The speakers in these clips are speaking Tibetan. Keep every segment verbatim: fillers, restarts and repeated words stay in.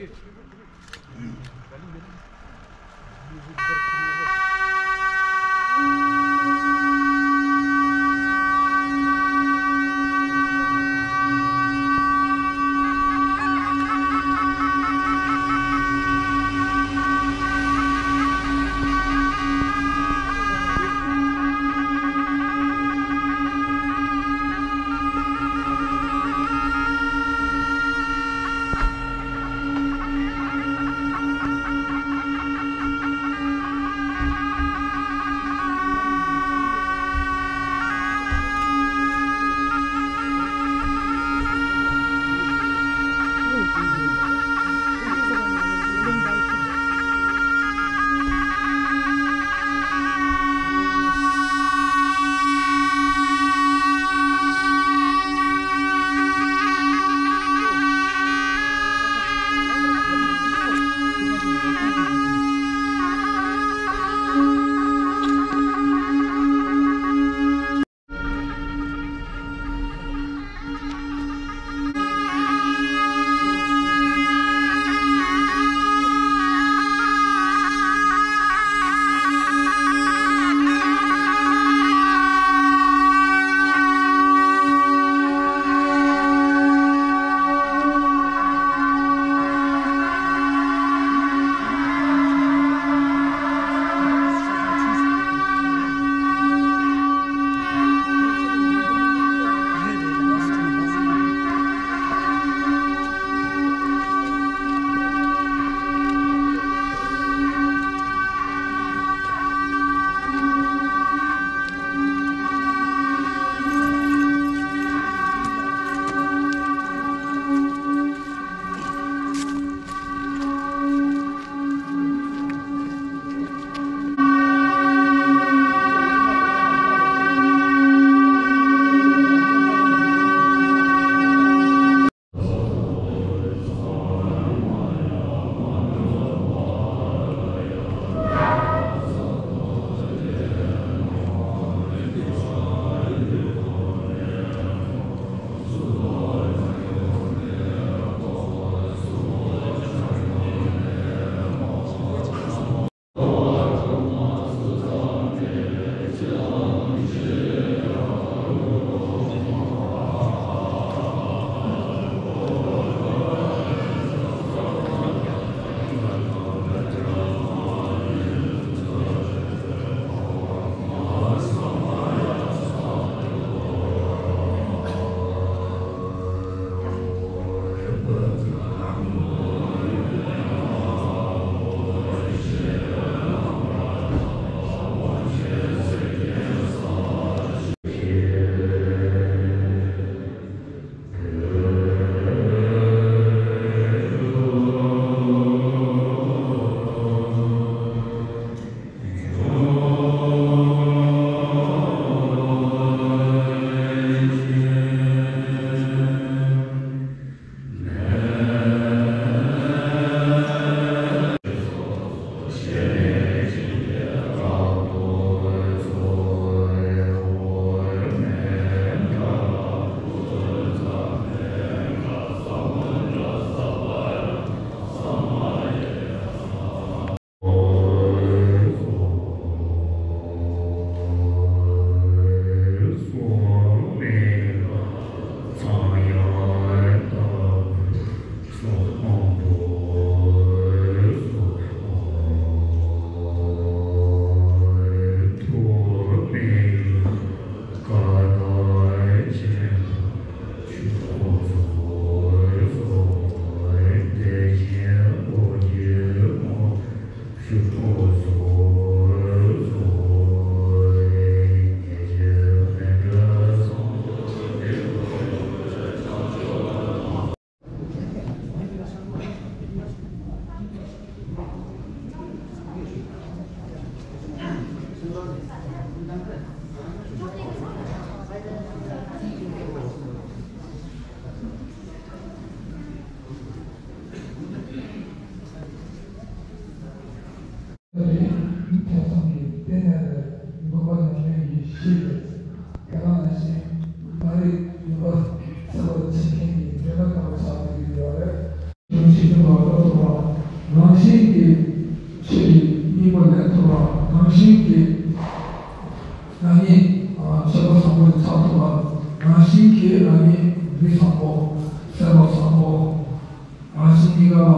ཐོས་བསམ་གྱིས་བརྟེན་ནས་འདུན་པ་ཉམས་ལེན་གྱིས་ཤེས་པས། དེ་ག་ནང་བཞིན་མ་རིག་འདུན་པ་ཚོར་བ་བྱེད་མཁན་གྱི་འདྲེན་པ་ལྟ་བུ་ཆགས་ཀྱི་ཡོད་རེད། ཐུགས་རྗེ་ཆེན་པོ་ལ་ཐོག་ རང་ཉིད་ཆོས་པ་བཟང་པོ་ཞིག་ཆགས་ཐུབ་པ། རང་བཞིན་གྱིས་རང་ཉིད་མི་བཟང་པོ། སེམས་པ་བཟང་པོ། རང་བཞིན་གཉིས་ཀ་ལ་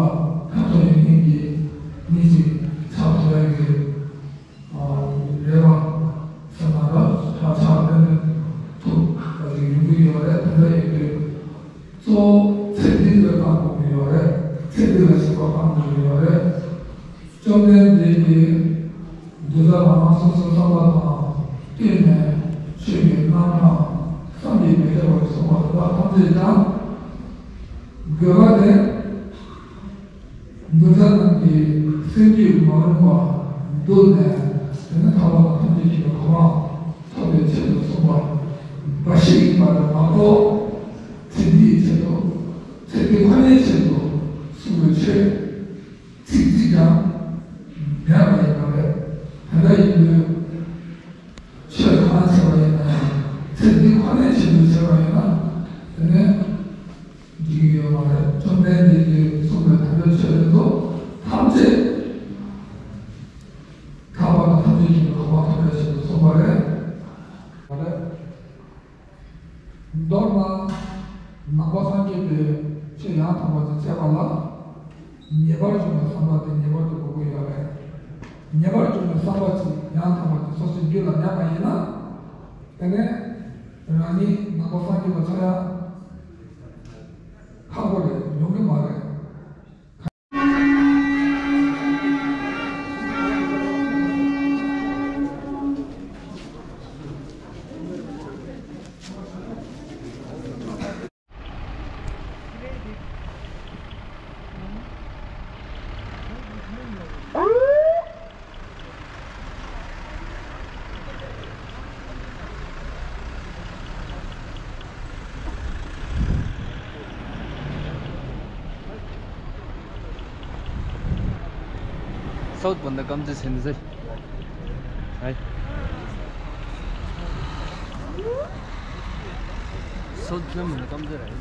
ཁྱབ་ཐོབ་ཡོད་མཁན་གྱི་མི་ཞིག་ཆགས་ཐུབ་ཡག་གི་རེ་བ་ཟེར་ན་འདྲ། ཆ་ཆགས་ཏན་ཏན་ཐུབ་པ་ཞིག་ཡོང་གི་ཡོད་རེད། དེ་འདྲ་ཡིན་དུས་གཙོ་བོ་ཚེ་འདི་ལ་བཏང་དགོས་ཀྱི་ཡོད་རེད། ཚེ་འདི་ལ་ཞེན་པ་བཏང་དགོས་ཀྱི་ཡོད་རེད། བཅོམ་ལྡན་འདས་ཀྱིས་གདུལ་བྱ་རང་རང་སོ་སོའི་བསམ་པ་དང་བསྟུན་ནས་ཆོས་ཀྱི་རྣམ་གྲངས་བསམ་གྱིས་མི་ཁྱབ་པ་གསུངས་པ་དེ་དག་ཐམས་ཅད་ཀྱང་དགོས་པ་དེ། གདུལ་བྱ་རྣམས་ཀྱི་སེམས་རྒྱུད་མ་རུངས་པ་བསྡུས་ནས། དེ་ནི་ཐར་པ་དང་ཐམས་ཅད་མཁྱེན་པའི་གོ་འཕང་ཐོབ་པའི་ཆེད་དུ་གསུངས་པ་འབའ་ཞིག་ཡིན་པ་རེད་མ་གཏོགས། ཚེ་འདིའི་ཆེད་དུ། ཚེ་འདི་ཁོ་ནའི་ཆེད་དུ་གསུངས་པའི་ཆོས་ཚིག་གཅིག་ཀྱང་མེད་པ་ཡིན་པ་རེད། དེ་འདྲ་ཡིན་དུས། ཆོས་གང་བྱས་པ་ཡིན་ན་ཡང་ཚེ་འདི་ཁོ་ནའི་ཆེད་དུ་བྱས་པ་ཡིན་ན། དེ་ནས་འགྲིག་གི་ཡོད་མ་རེད། བཅོམ་ལྡན་འདས་ཀྱིས་གསུངས་པའི་དམ་པའི་ཆོས་དེ་ཚོ་ཐམས་ཅད་ཐར་པ་དང་ཐམས་ཅད་མཁྱེན་པའི་གོ་འཕང་ཐོབ་པའི་ཆེད་དུ་གསུངས་པ་རེད། མ་རེད། མདོར་ན་ནང་པ་སངས་རྒྱས་པའི་ཆོས་ཡང་དག་པ་ཅིག་བྱས་པ་ལ། ངེས་པར་འབྱུང་བའི་བསམ་པ་དེ་ངེས་པར་དུ་དགོས་ཀྱི་ཡོད་རེད། ངེས་པར་འབྱུང་བའི་བསམ་པ་ཅིག་ཡང་དག་པ་ཅིག་སོ་སོའི་རྒྱུད་ལ་མེད་པ་ཡིན་ན། དེ་ནས་རང་ཉིད་ནང་པ་སངས་རྒྱས་པ་ཆགས་ཡ་ཁག་པོ་རེད། ཡོང་གི་མ་རེད། South banda kamje sense. Hai. South na mana kamje rahe.